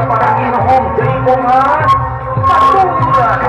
Paranginohong jaipongan patulan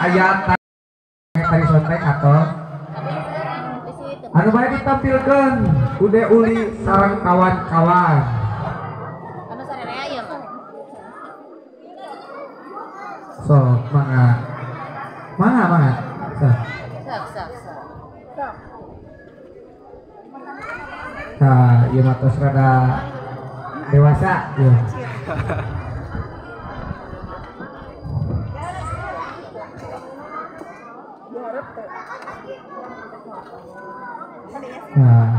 Ayat tari sotek atau anu bae ditampilkeun Ude Uli sareng kawan-kawan. Anu sarerea ieu mah. Sok mangga. Mangga mangga. Sok. Sok sok. Nah, ieu mah tos rada dewasa ieu. Nah.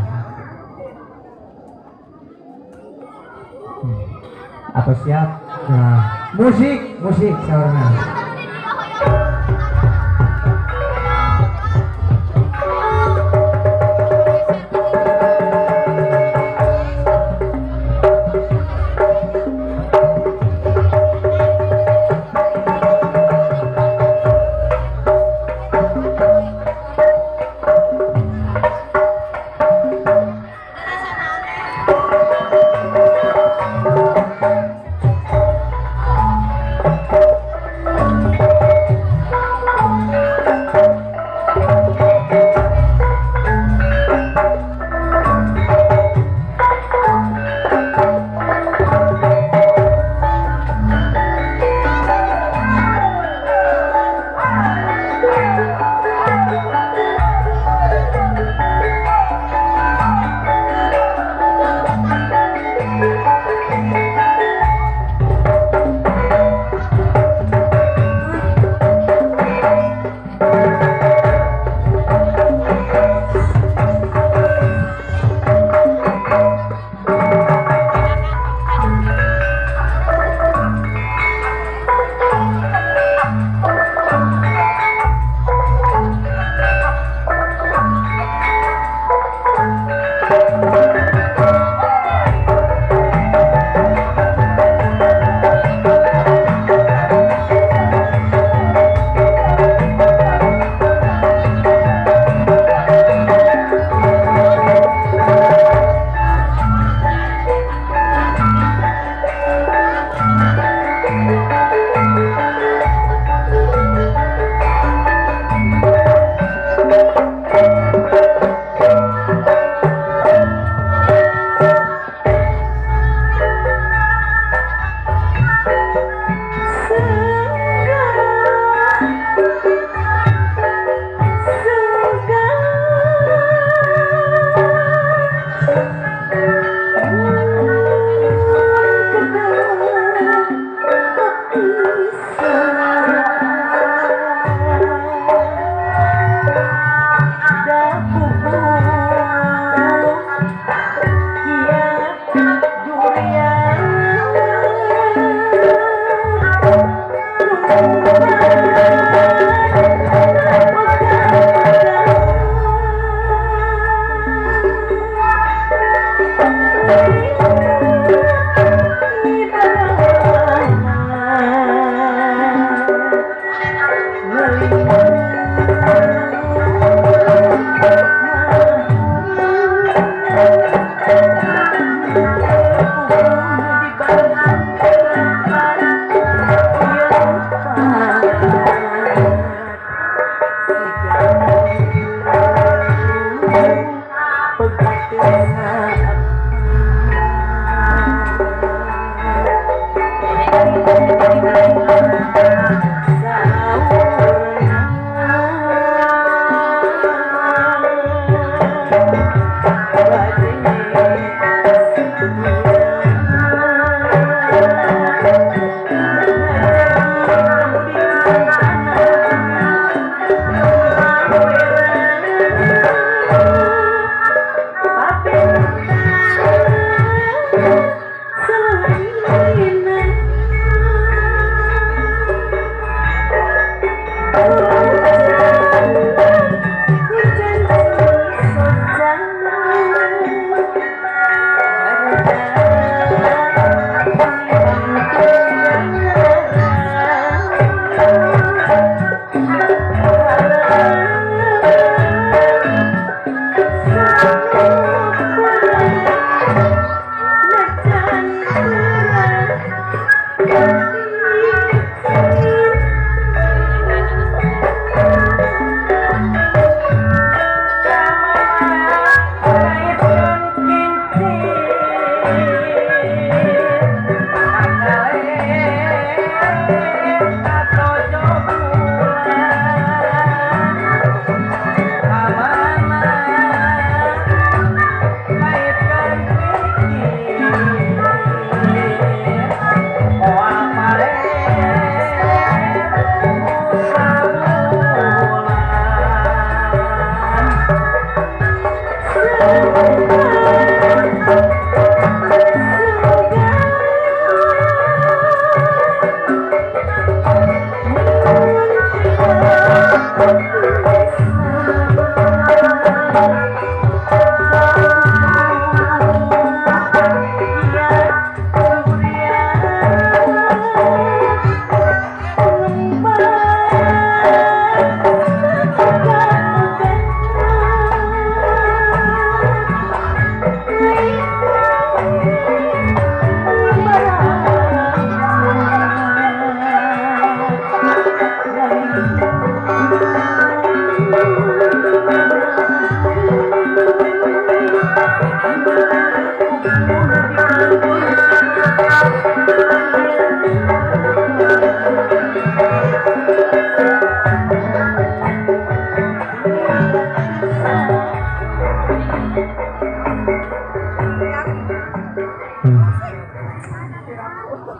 Atau siap? Nah, musik, musik saurna. Thank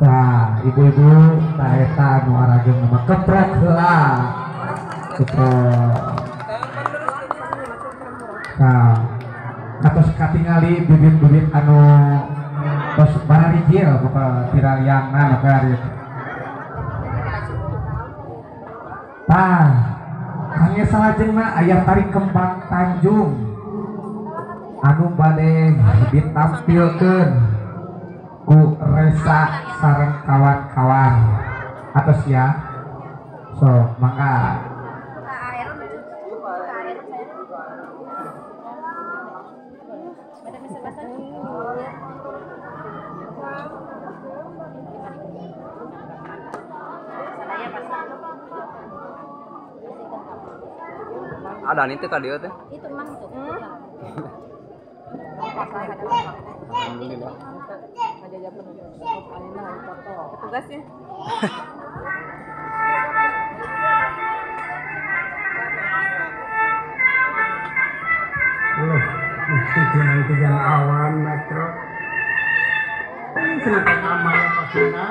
Nah, ibu-ibu tah eta nu arageng mah keprok heula. Keprok. Nah, atos katingali bibit-bibit anu tos bararijil boka tiraliangna maka ieu. Tah, kangge salajengna aya tari Kembang Tanjung anu bade ditampilkeun ku Resa sareng kawan-kawan atos ya. So, mangga. Ada nih teh tadi teh. Itu mang tuh. Alhamdulillah. Tugasnya. Loh, tujuan awan metro. Kenapa amal pasina?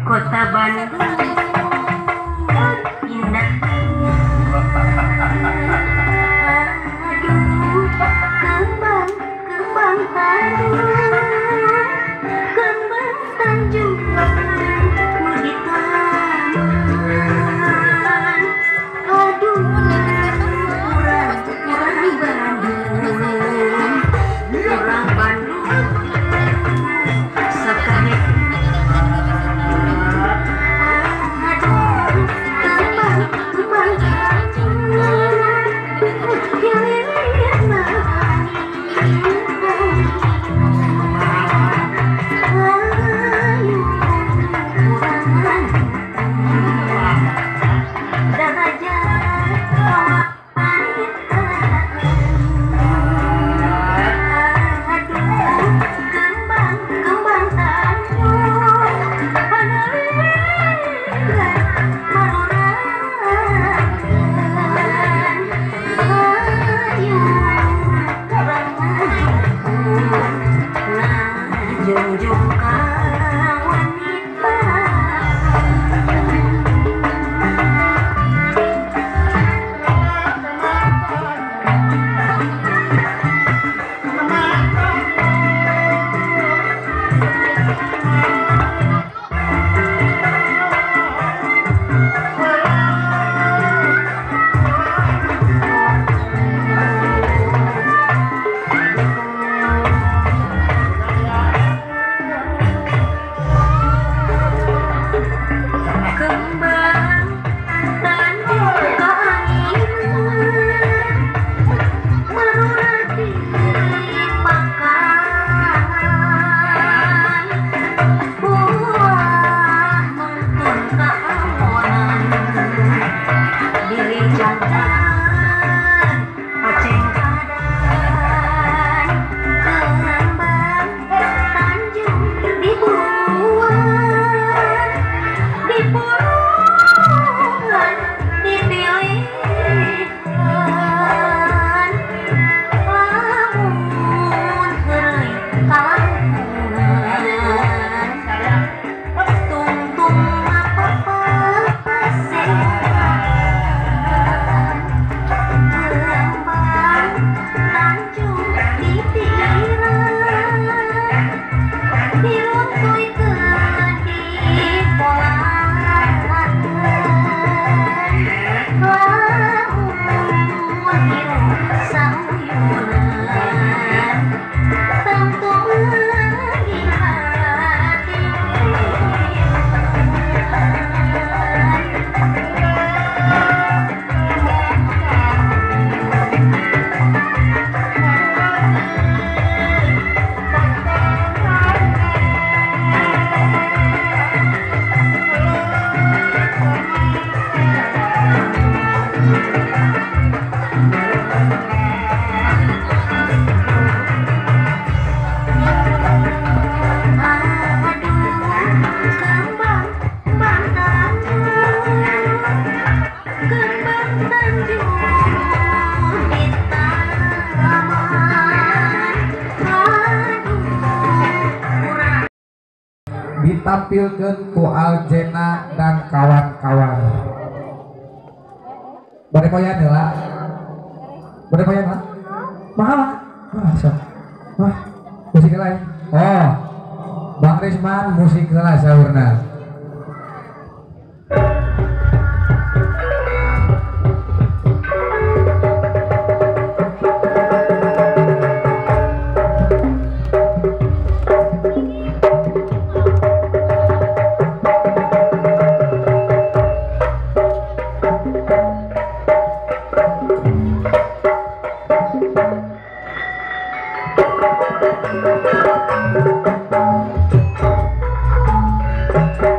Kota Bandung indah. Aduh, kembang, kembang Tanjung, kembang Tanjung di taman. Aduh, orang Bandung, orang Bandung sekali. Junjung wanita. Kembang Tanjung keanginan merurah di pakan, buah nonton keamonan diri jantan paceng kadan. Kembang Tanjung dibuat dipulungan dipilihkan, lamun heureuy kalangkungan tungtung mapapasean. Kembang Tanjung ditiran diruntuykeun di polahan, lamun hirup sauyunan tentu meungi hati. Aduh, kembang Tanjung, kembang Tanjung di taman. Aduh, kurang Ditampilkan ku Aljena dan kawan-kawan. Bade poyan heula. Bade poyan heula. Mahal. Wah, sok. Wah, musik heula ya. Oh. Bang Risman musik heula saurna. Thank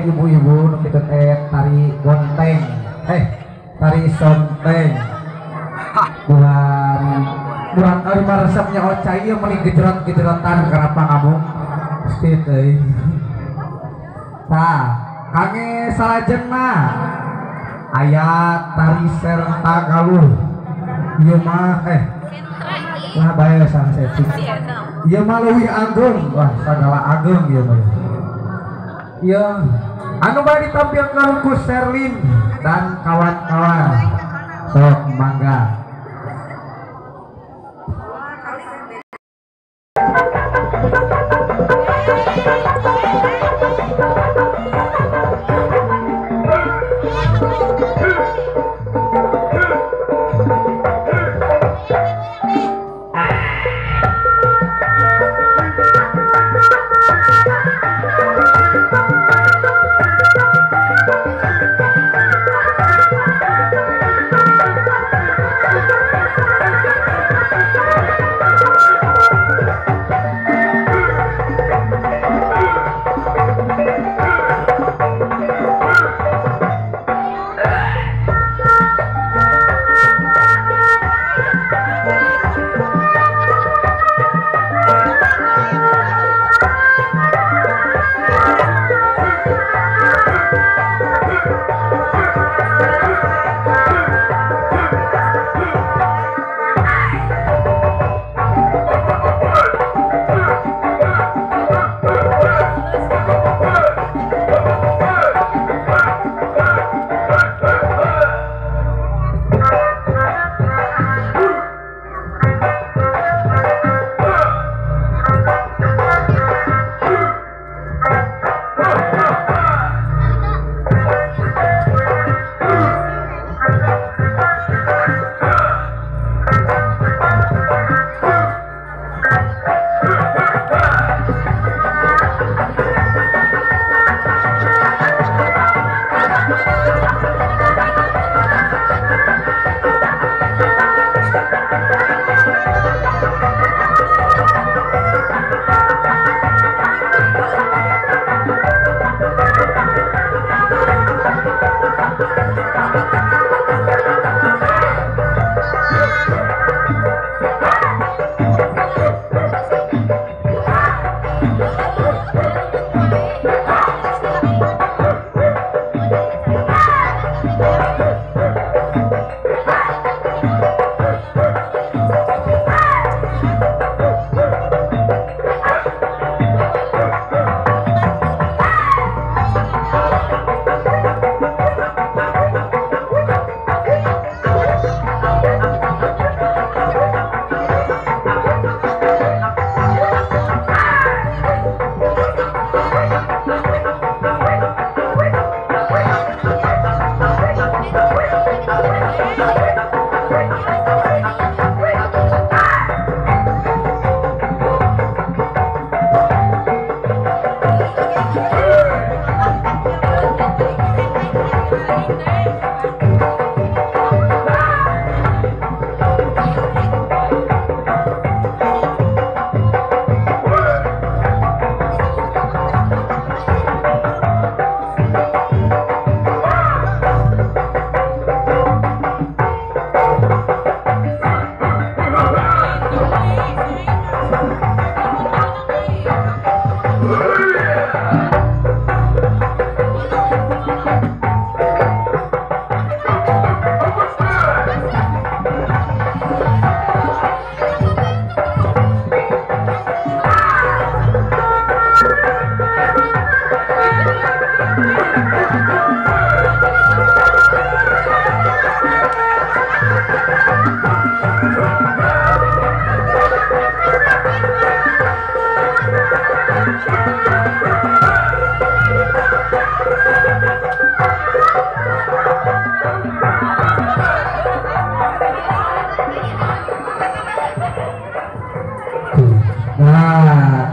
Ibu-ibu nu kitu teh tari gonteng, tari sonteng. Bulan kali maresepnya ocai ieu meuni gejrot-gejrotan kenapa kamu? Pasti teh. Tah, kange salajengna aya tari serta galuh. Ieu mah lah bae sang sesi. Ieu mah leuwih ageung, wah sagala ageung ieu mah. Iya, anu bari ditampilkan ku Sherlyn dan kawan-kawan. Sok mangga. Thank you.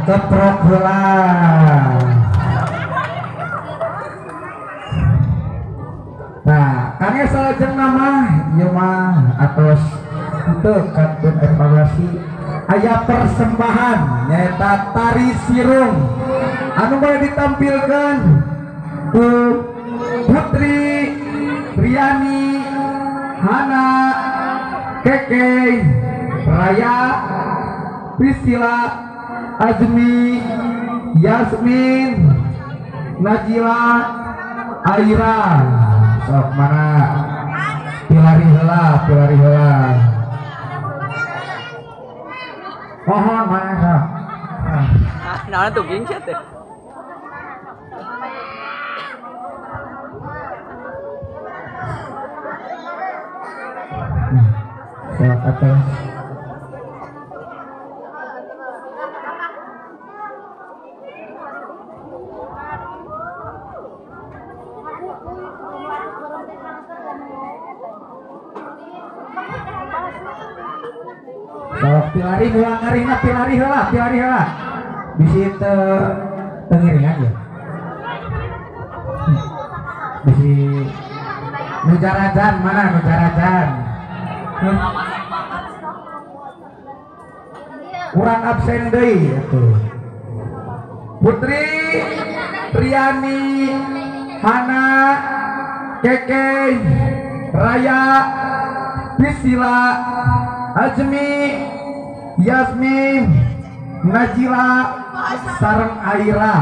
Keprok heula. Nah, kangge salajengna mah ieu mah atos henteu kantun evaluasi aya persembahan nyaeta tari sirung anu boleh ditampilkan ku Putri, Riani, Hana, Keke, Raya, Priscilla, Azmi, Yasmin, Najila, Aira. Sok mana? Pilari heula, pilari heula. Mohon mana sok. Ah, naon tuh gingset teh. Sok atas. Sok pilari ngulang ngarina pilari heula, pilari heula. Bisi teu teu ngiringan ya. Bisi nu jarajan mana nu jarajan? Kurang absen deui atuh. Putri, Riani, Hana, Keke, Raya, Priscilla, Azmi, Yasmin, Najila, sareng Aira.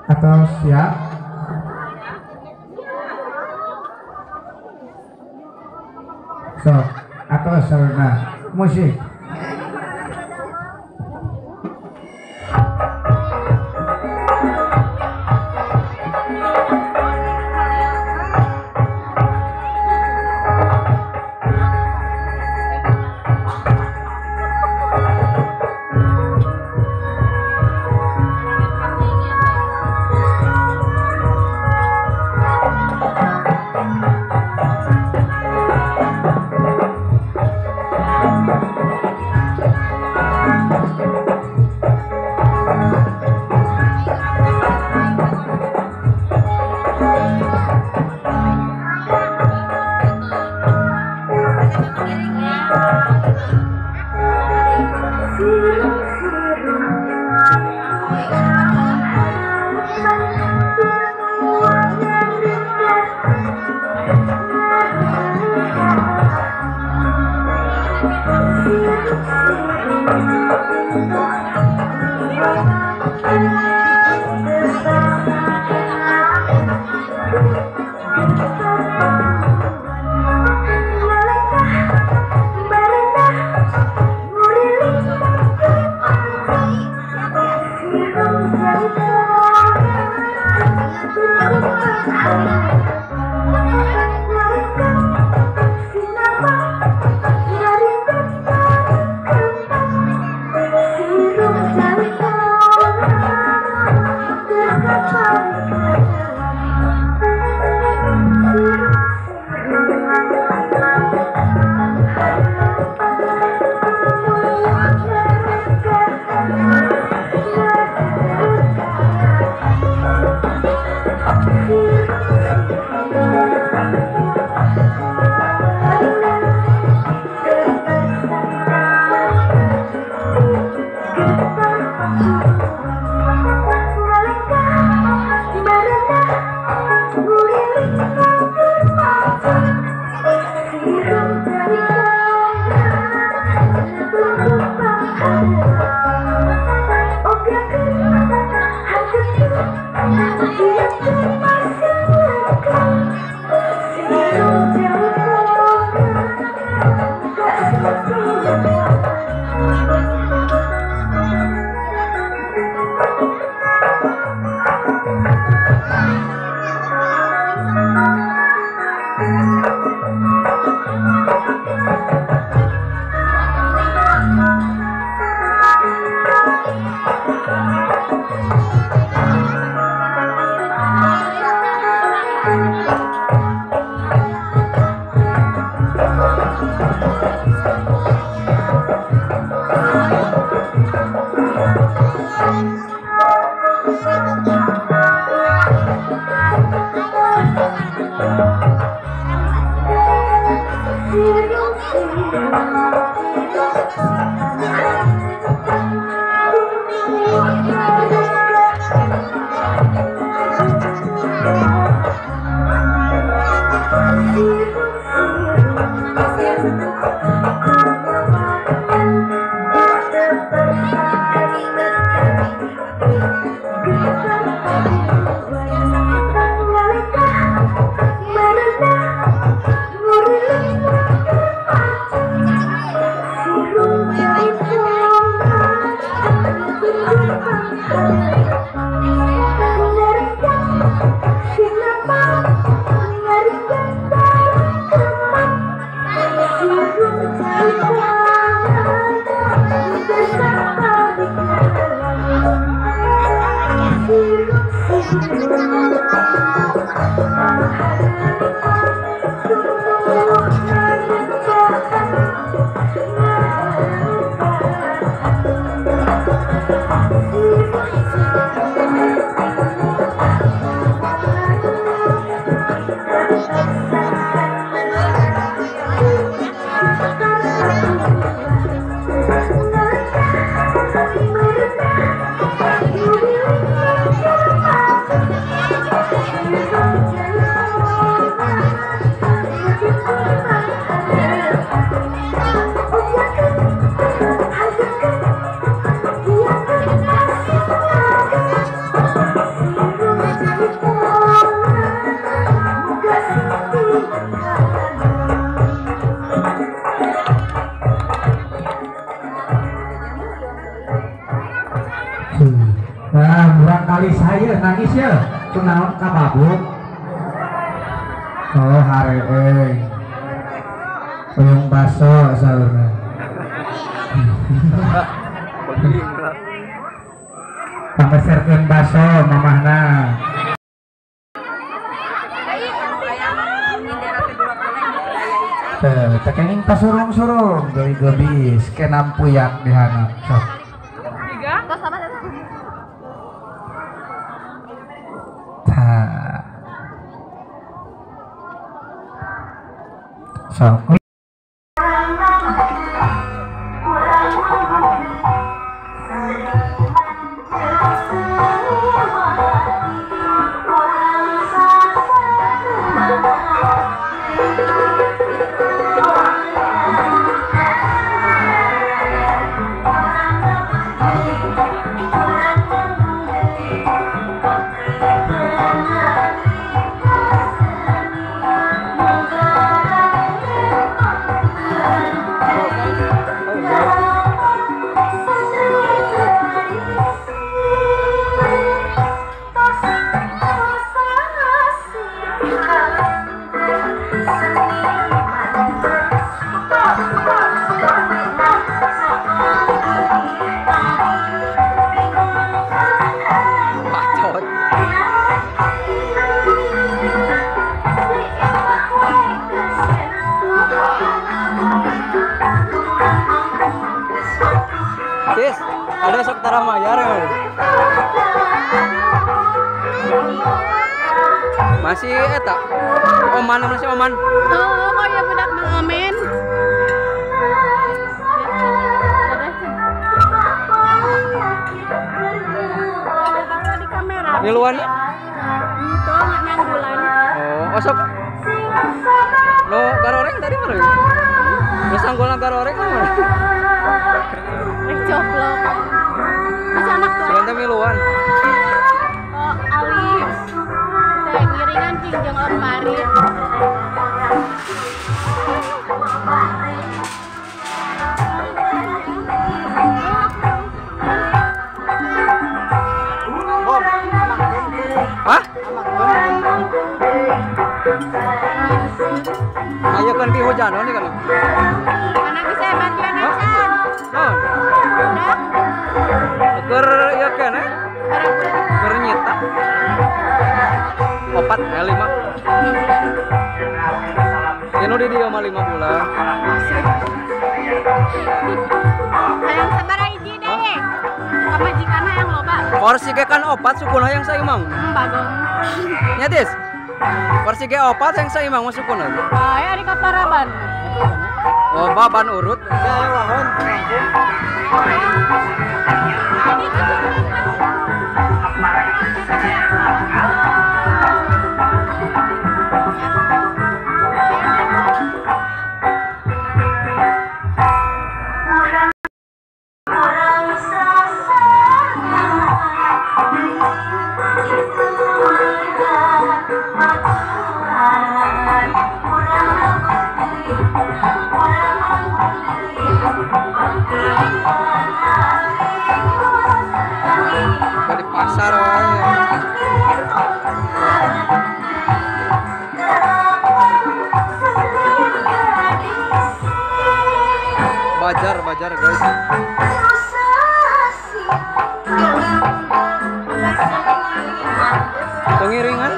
Atau siap? So, atau sarana musik. Siapa? Nah, murang kali saya nangis ya, kunaon kababuk. Oh, hareeng. Uyung baso saurna. Pameserkeun baso mamahna. Teu, teu kenging pasurung-surung deui geubis kenam puyak dihanap sok. Sok. Tis, ada sok tara mayar ya? Masih eta Oman, masih Oman. Oh, kok ya budak Mang Omen. Di kamera. Ngiluan? Itu nanggulan. Oh, osok. No garoreng tadi mana? Nu sanggolna garoreng mana? Coplok. Masih anak tuh. Sebentar miluan. Oh, Alif. Teh ngiringan cing jeung Om Farid. Hah? Ayo kan di hujan nih kan. Mana bisa bantuan acan? Naon? Keur ieu keneh. Keur nyita. 4 5. Ya nu di dieu mah 5 bulan. Hayang sabaraha hiji deh. Pamajikanna yang loba. Kursi ge kan 4 sukuna yang saimang. Bagong. Nya Tis. Kursi ge 4 yang saimang mah sukuna. Aya di kaparaban. Loba ban urut. Di pasar wae. Bajar, bajar guys. Pengiringan.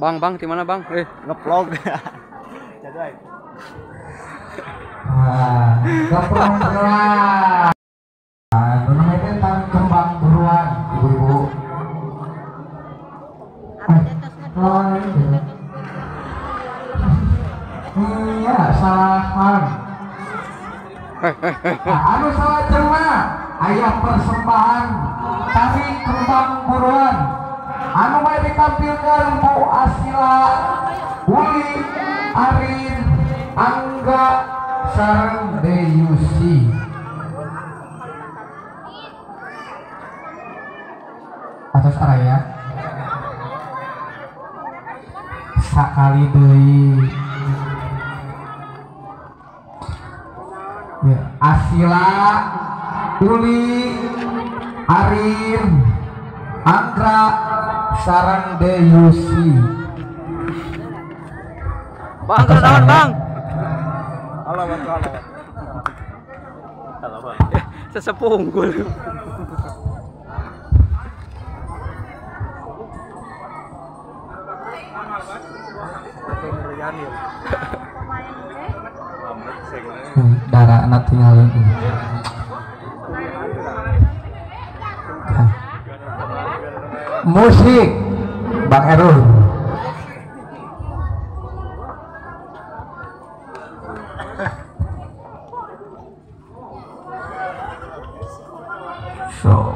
Bang, bang, di mana bang? Ngevlog. Jadi. Wah, namanya tentang kembang buruan, ibu-ibu. Iya, salahan. Anu salah cerna, ayah persembahan tari kembang buruan. Anu bae ditampilkan Bu Asila, Uli, Arin, Angga, sareng Deyusi. Atas araya sakali deui. Ya, Asila, Uli, Arin, Angga, sarang Deyusi. Bang, kenalan bang. Halo bang, halo. Halo bang. Sesepuh unggul. Darah anak tinggal ini. Musik Bang Erul. So